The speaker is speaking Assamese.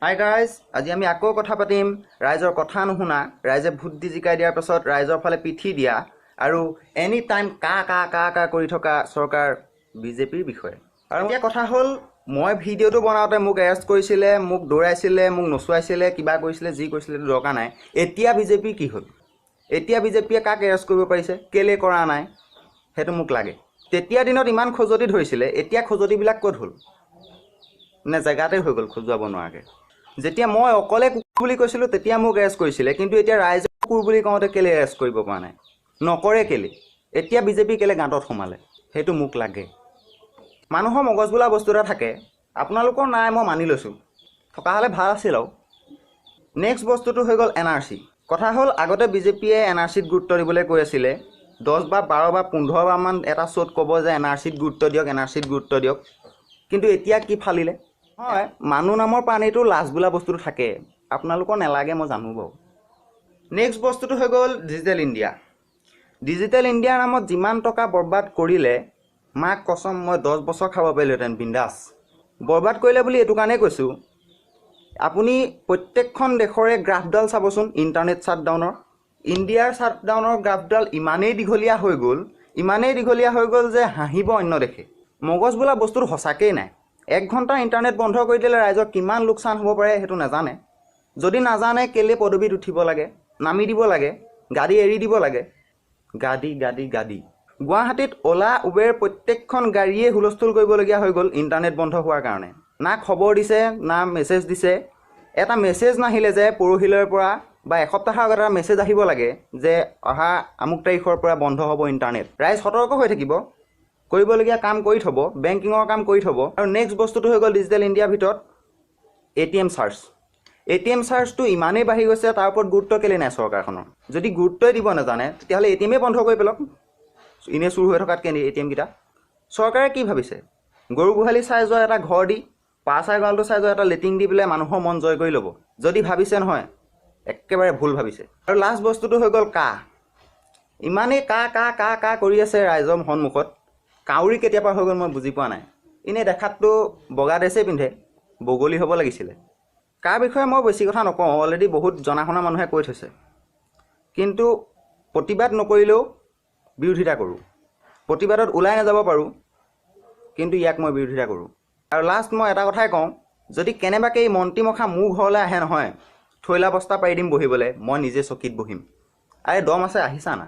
হাই গাইজ, আজি আমি আকৌ কথা পাতিম ৰাইজৰ কথা নুশুনা, ৰাইজে ভোট দি জিকাই দিয়াৰ পাছত ৰাইজৰ ফালে পিঠি দিয়া আৰু এনি টাইম কা কা কা কা কৰি থকা চৰকাৰ বিজেপিৰ বিষয়ে। আৰু এতিয়া কথা হ'ল, মই ভিডিঅ'টো বনাওঁতে মোক এৰেষ্ট কৰিছিলে, মোক দৌৰাইছিলে, মোক নচুৱাইছিলে, কিবা কৰিছিলে, যি কৰিছিলে দৰকাৰ নাই। এতিয়া বিজেপিৰ কি হ'ল? এতিয়া বিজেপিয়ে কাক এৰেষ্ট কৰিব পাৰিছে, কেলৈ কৰা নাই, সেইটো মোক লাগে। তেতিয়া দিনত ইমান খজুৱতি ধৰিছিলে, এতিয়া খজুৱতিবিলাক ক'ত হ'ল? নে জেগাতে হৈ গ'ল খজুৱাব নোৱাৰাকৈ? যেতিয়া মই অকলে কুকুৰ বুলি কৈছিলোঁ তেতিয়া মোক এৰেষ্ট কৰিছিলে, কিন্তু এতিয়া ৰাইজে কুকুৰ বুলি কওঁতে কেলৈ এৰেষ্ট কৰিব পৰা নাই? নকৰে কেলৈ? এতিয়া বিজেপি কেলৈ গাঁতত সোমালে, সেইটো মোক লাগে। মানুহৰ মগজ বোলা বস্তু এটা থাকে, আপোনালোকৰ নাই মই মানি লৈছোঁ, থকা হ'লে ভাল আছিল। আৰু নেক্সট বস্তুটো হৈ গ'ল এন আৰ চি। কথা হ'ল, আগতে বিজেপিয়ে এন আৰ চিত গুৰুত্ব দিবলৈ কৈ আছিলে, 10 বা 12 বা 15 বাৰমান এটা শ্ব'ত ক'ব যে এন আৰ চিত গুৰুত্ব দিয়ক, এন আৰ চিত গুৰুত্ব দিয়ক। কিন্তু এতিয়া কি ফালিলে? হয়, মানুহ নামৰ প্ৰাণীটো লাজ বোলা বস্তুটো থাকে, আপোনালোকৰ নালাগে মই জানো বাৰু। নেক্সট বস্তুটো হৈ গ'ল ডিজিটেল ইণ্ডিয়া। ডিজিটেল ইণ্ডিয়াৰ নামত যিমান টকা বৰবাদ কৰিলে, মাক কচম মই 10 বছৰ খাব পাৰিলোহেঁতেন বিন্দাছ। বৰবাদ কৰিলে বুলি এইটো কাৰণেই কৈছোঁ, আপুনি প্ৰত্যেকখন দেশৰে গ্ৰাফডাল চাবচোন ইণ্টাৰনেট শ্বাটডাউনৰ। ইণ্ডিয়াৰ শ্বাটডাউনৰ গ্ৰাফডাল ইমানেই দীঘলীয়া হৈ গ'ল, ইমানেই দীঘলীয়া হৈ গ'ল যে হাঁহিব অন্য দেশে। মগজ বোলা বস্তুটো সঁচাকেই নাই। 1 ঘণ্টা ইণ্টাৰনেট বন্ধ কৰি দিলে ৰাইজৰ কিমান লোকচান হ'ব পাৰে সেইটো নাজানে। যদি নাজানে কেলৈ পদবীত উঠিব লাগে, নামি দিব লাগে, গাড়ী এৰি দিব লাগে। গাদী গাদী গাদী। গুৱাহাটীত অ'লা উবেৰ প্ৰত্যেকখন গাড়ীয়ে হুলস্থুল কৰিবলগীয়া হৈ গ'ল ইণ্টাৰনেট বন্ধ হোৱাৰ কাৰণে। না খবৰ দিছে, না মেছেজ দিছে। এটা মেছেজ নাহিলে যে পৰহিলৈৰ পৰা বা এসপ্তাহৰ আগত এটা মেছেজ আহিব লাগে যে অহা আমুক তাৰিখৰ পৰা বন্ধ হ'ব ইণ্টাৰনেট। ৰাইজ সতৰ্ক হৈ থাকিব, কৰিবলগীয়া কাম কৰি থ'ব, বেংকিঙৰ কাম কৰি থ'ব। আৰু নেক্সট বস্তুটো হৈ গ'ল ডিজিটেল ইণ্ডিয়াৰ ভিতৰত A T M charge. A T M চাৰ্জটো ইমানেই বাঢ়ি গৈছে, তাৰ ওপৰত গুৰুত্ব কেলৈ নাই চৰকাৰখনৰ? যদি গুৰুত্বই দিব নাজানে তেতিয়াহ'লে এ টি এমেই বন্ধ কৰি পেলাওক, এনেই চুৰ হৈ থকাতকৈ এ টি এমকেইটা। চৰকাৰে কি ভাবিছে? গৰু গোহালি চাই যোৱা এটা ঘৰ দি, পাৰ চাই গঁৰালটো চাই যোৱা এটা লেটিং দি পেলাই মানুহৰ মন জয় কৰি ল'ব যদি ভাবিছে নহয়, একেবাৰে ভুল ভাবিছে। আৰু লাষ্ট বস্তুটো হৈ গ'ল কা। ইমানেই কা কা কা কা কৰি আছে ৰাইজৰ সন্মুখত, কাউৰী কেতিয়াৰ পৰা হৈ গ'ল মই বুজি পোৱা নাই। এনেই দেখাততো বগা ড্ৰেছেই পিন্ধে, বগলী হ'ব লাগিছিলে। কাৰ বিষয়ে মই বেছি কথা নকওঁ, অলৰেডি বহুত জনা শুনা মানুহে কৈ থৈছে। কিন্তু প্ৰতিবাদ নকৰিলেও বিৰোধিতা কৰোঁ, প্ৰতিবাদত ওলাই নাযাব পাৰোঁ, কিন্তু ইয়াক মই বিৰোধিতা কৰোঁ। আৰু লাষ্ট মই এটা কথাই কওঁ, যদি কেনেবাকৈ এই মন্ত্ৰীমখা মোৰ ঘৰলৈ আহে নহয়, থৈলা বস্তা পাৰি দিম বহিবলৈ, মই নিজে চকীত বহিম। আৰে দম আছে, আহিছা না।